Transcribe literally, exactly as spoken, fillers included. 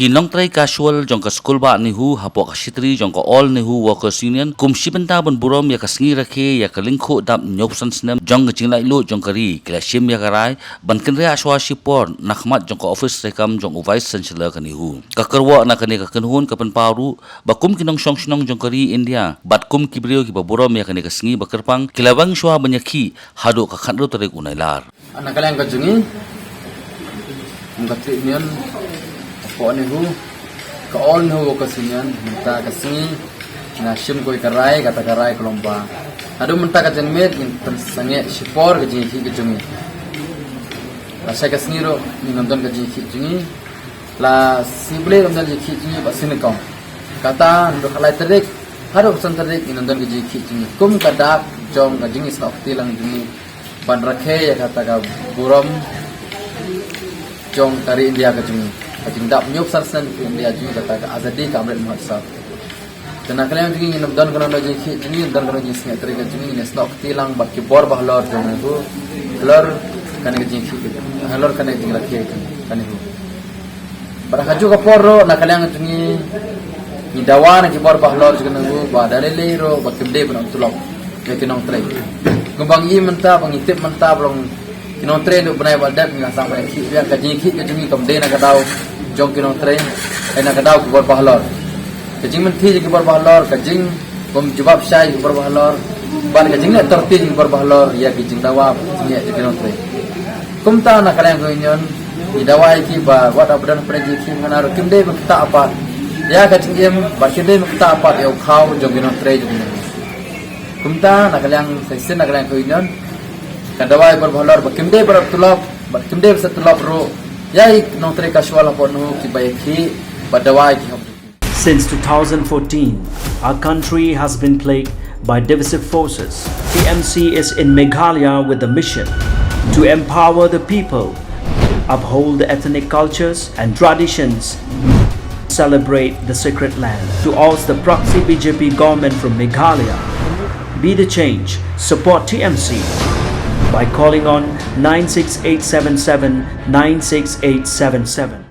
Ki nongtrei casual jong ka skulbah NEHU hapoh ka shitri jong ka All NEHU Workers Union, kum shi bynta ban burom ïa ka sngi rakhe ïa ka lyngkhuh dap hynñiewphew san snem jong ka jinglaitluid jong ka ri, ki la shim ïa ka rai ban kynriah shuwa shipor na khmat jong ka ophis treikam jong u Vice Chancellor ka NEHU. Ka kyrwoh na kane ka kynhun ka pynpaw ruh ba kum ki nongshong shnong jong ka ri India bad kum ki briew kiba burom ïa kane ka sngi ba kyrpang, ki la weng shuwa ban ïakhih haduh ka khathynriew tarik u Nailar. Na ka liang ka jong ngi, kum ka Trade Union hapoh NEHU, ka All NEHU Workers Union, mynta ka sngi ngi la shim ko ïa ka rai, kata ka rai ka long ba haduh mynta ka janmiet ngin pynsangeh shipor ka jingïakhih ka jong ngi. Lashai ka sngi ruh ngin ym don ka jingïakhih jong ngi. La sngi Blei ngin ym don ka jingïakhih jong ngi bad sngi Nyngkong. Kata naduh khatlai tarik haduh khatsan tarik ngin ym don ka jingïakhih jong ngi kum ka dak jong ka jingïasnoh kti lang jong ngi ban rakhe ïa kata ka burom jong ka ri India ka jong ngi, ka jingdap hynñiewphew san snem ka India jong ngi, kata ka Azadi ka Amrit Mahotsav. Te na ka liang jong ngi ngin ym don kano kano jingïakhih jong ngi, ngin ym don kano jingsngewtrei ka jong ngi, ngin ïasnoh kti lang bad ki bor ba halor jong ngi, halor kane ka jingïakhih, halor kane ka jingrakhe ka jong ngi. Bad ha kajuh ka por ruh na ka liang jong ngi, ngi dawa na ki bor ba halor jong ngi ba da lei lei ruh ba kim dei ban ym tulop ïa ki nongtrei. Kumba ngi mynta, ba ngi tip mynta ba long ki nongtrei naduh bnai ba la dep ngi la sdang ban ïakhih, ïa ka jingïakhih ka jong ngi kam dei na ka daw jong ki nongtrei, eh, na ka daw ki bor ba halor. Ka jingmynthi jong ki bor ba halor, ka jing bym jubab shai jong ki bor ba halor, bad ka jingleh torti jong ki bor ba halor ïa ki jingdawa, ïa ki nongtrei. Kumta na ka liang ka Union ngi dawa ïa ki ba wat haba don pynjah ki, ngan ruh kim dei ban ktah pat ïa ka jingim, bad kim dei ban ktah pat ïa u khaw jong ki nongtrei jong ngi. Kumta na ka liang ka shisien na ka liang ka Union ka dawa ïa ki bor ba halor ba kim dei ban tulop, bad kim dei ban set tulop ruh ïa ki nongtrei casual hapoh NEHU kiba ïakhih, bad dawa ïa ki hok. Since two thousand fourteen, our country has been plagued by divisive forces. T M C is in Meghalaya with the mission to empower the people, uphold the ethnic cultures and traditions, celebrate the sacred land. To oust the proxy B J P government from Meghalaya, be the change, support T M C by calling on nine six eight seven seven nine six eight seven seven.